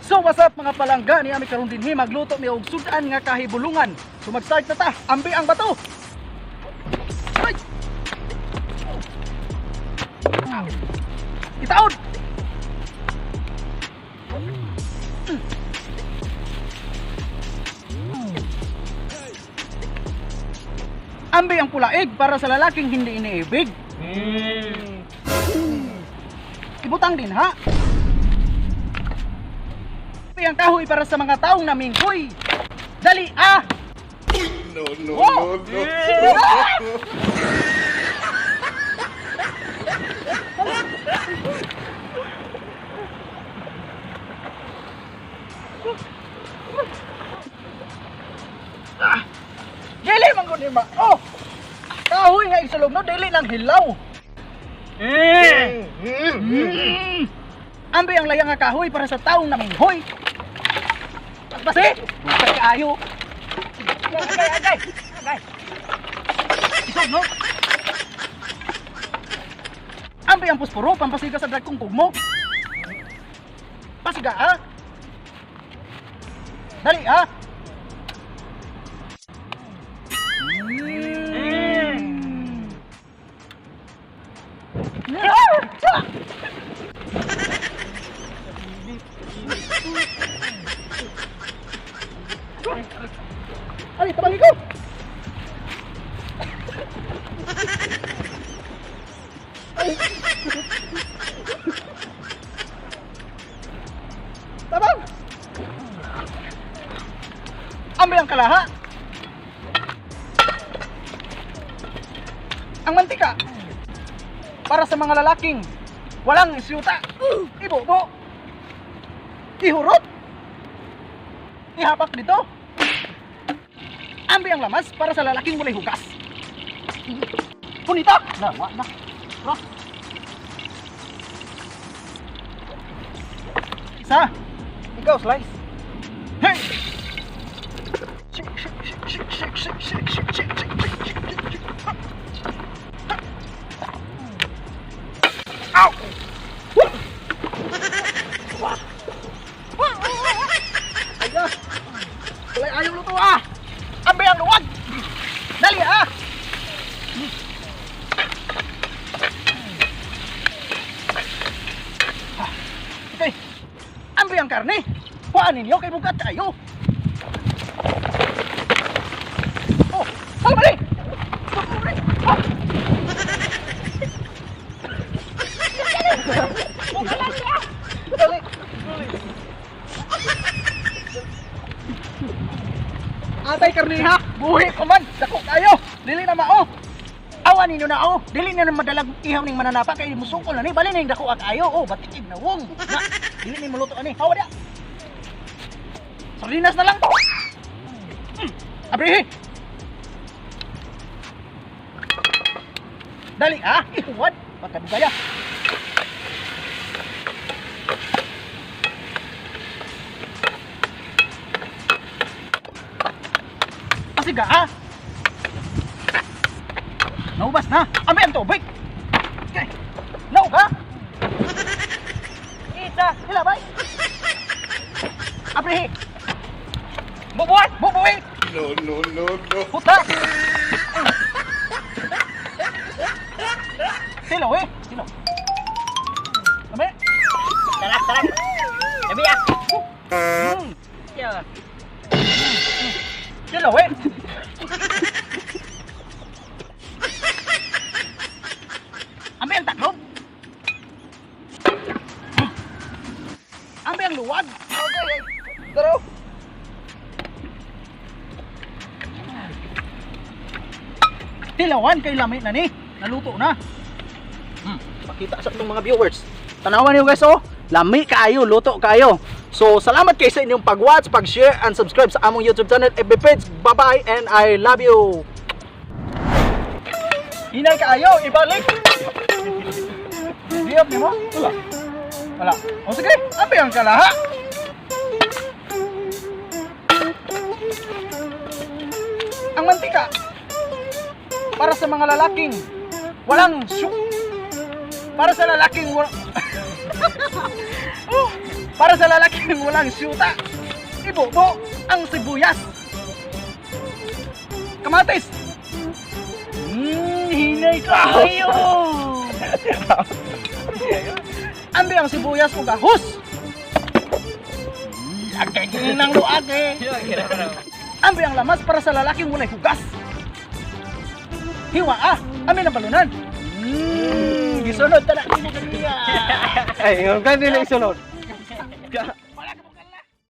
So what's up, mga palangga? Ni ami karon dinhi, magluto mi og sud-an nga kahibulungan. So mag-start na ta. Ambi ang bato. Ay! Itaod. Ambi ang pulaig para sa lalaking hindi iniibig. Ibutang din ha. Ambi ang kahoy para sa mga taong naminghoy. Dali ah! No, no, Whoa! no, no. Dili man gud ma. Oh. Kahoy nga isulog no, dili lang hilaw. Ambi ang layang nga kahoy para sa taong naminghoy. Basi, bukay kaayo. Agay, agay, agay. Isog no. Ambi ang pusporo pampasiga sa dagkong kugmo. Pasiga ah. Dali ah. Ay, tabangin ko! Ay. Tabang! Ambil ang kalaha! Ang mantika! Para sa mga lalaking walang siyuta! Ibobo! Ihurot! Ihapak dito! Ambi ang lamas para sa lalaking walay hugas. Punita! Na, wa na. Ra. Isa. Ikaw, slice. Hey! Shake, shake, shake, shake, shake, shake, shake, shake, shake, shake, shake, shake, shake. Ow! Wah! Ay, ah! Walay ayaw luto ah! Ambi ang luwag! Dali ah! Ah, okay. Ambi ang karne! Kuhaan ninyo kay bugat kayo! Oh! Salma ni! Oh! Dali! Atay karne ha! Buhi pa man! Dako kayo! Dili na mao! Awa ninyo na oh! Dili na madalag ihaw ning mananapa kay musukol na ni. Bali ning dako ang ayo. Oh, batikig na wong. Na, dili ni maluto ani. Hawa da. Sardinas na lang. Abrihi. Dali ah, ihuwad. Pagkadugaya. Pasiga ah. Naubas na. Ambi ang tubig. Okay. Nauga. Isa. Ilabay. Abrihi. Bubuhay, bubuhay. No, no, no, no. Puta. Silo eh, silo. Kami. Sarap, sarap. Sabi ah. Yeah. Silo eh. Ambi ang taklob. Ambi ang luwag. Okay. Tara. Tilawan kay lami na ni. Naluto na. Pakita sa itong mga viewers. Tanawan niyo guys oh. Lami kaayo, luto kaayo. So salamat kay sa inyong pag-watch, pag-share and subscribe sa among YouTube channel FB page. Bye-bye and I love you. Hinay kaayo, ibalik. Diyap nimo? Wala. Wala. O sige, abi ang kalaha. Ang mantika para sa mga lalaking walang para sa lalaking walang Oh, para sa lalaking walang syuta, ibubo ang sibuyas. Kamatis. Hinay kayo. Ambi ang sibuyas ug ahos. Agay ng luag eh. Ambi ang lamas para sa lalaking walay hugas. Hiwa ah, amin ang balunan. Gisunod tala nila kaniya. Ay, yung kanila isunod.